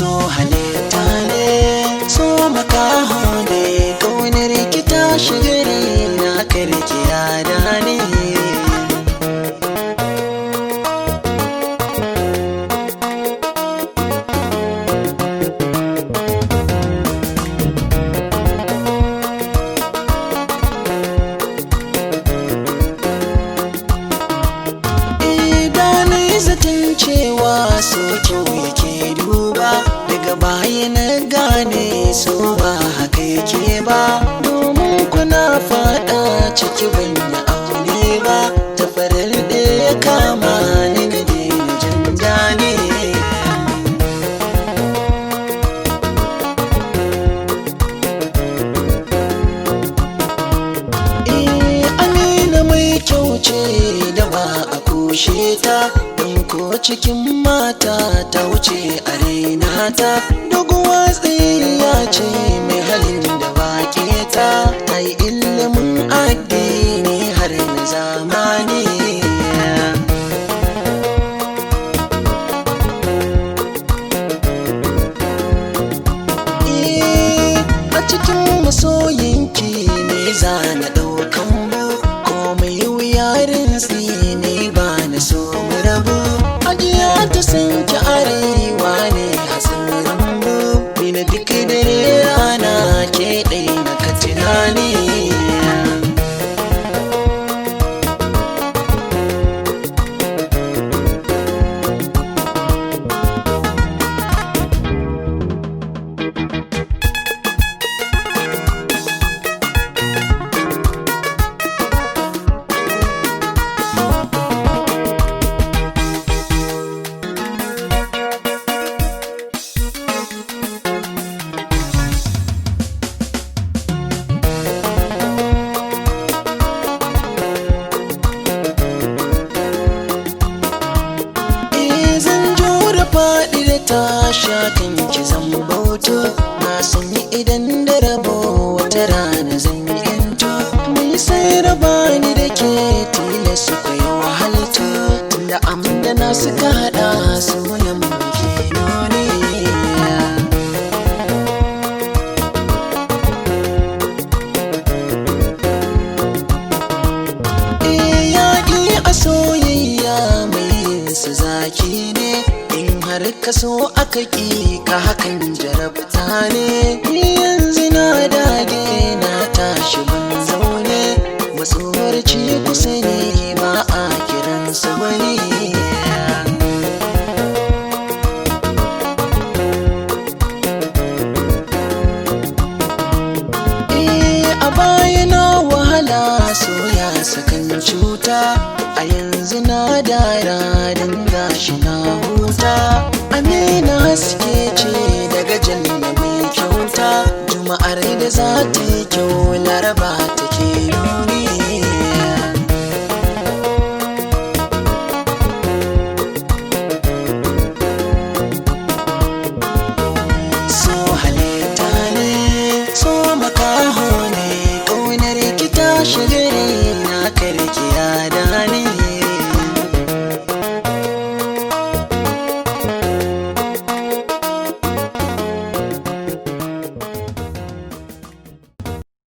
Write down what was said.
So halitta ne, so makaho ne, ƙaunar ki ta shiga raina, karki yada ne. Idanai zaton cewa so kyau yake duba, daga baya na gane so ba haka yake ba, domin kuna fada ciki ban yi aure ba, tafarar da ya kama ni na daina jin dani. Eh, Amina mai kyau ce da ba a kushe ta, in ko cikin mata ta wuce a raina ta. Doguwa tsayayya ce mai halin da ba ta, ta yi ilimin addini har na zamani. Eh, a cikin masoyinki ne za na ɗaukan bu, komai wuyarin ne ba na so mu rabu. Ajiya ta san ki arewa ne hatsin rambu, ni na duk dare rana ke ɗai na ka tunani. Eh, zan jure faɗi da tasha kan ki zan bauto, na sani idan da rabo wata rana zan yi yanto. Mai sai raba ni da ke tilas ku yi wahalto, tunda amdana suka haɗa sunan muke nuni. Eh, yaƙi a soyayya mai yin sa zaki ne, in har ka so aka ƙi ka hakan jarabta ne. Ni yanzu na dage na tashi ban zaune, matsuwar ci kusa ne ba a kiransa wani. Eh, a baya na wahala soya sakan cuta, a yanzu na dara don gashi na huta. Amina haske ce daga janna mai kyauta, juma'ar da za ta yi kyau laraba take nuni.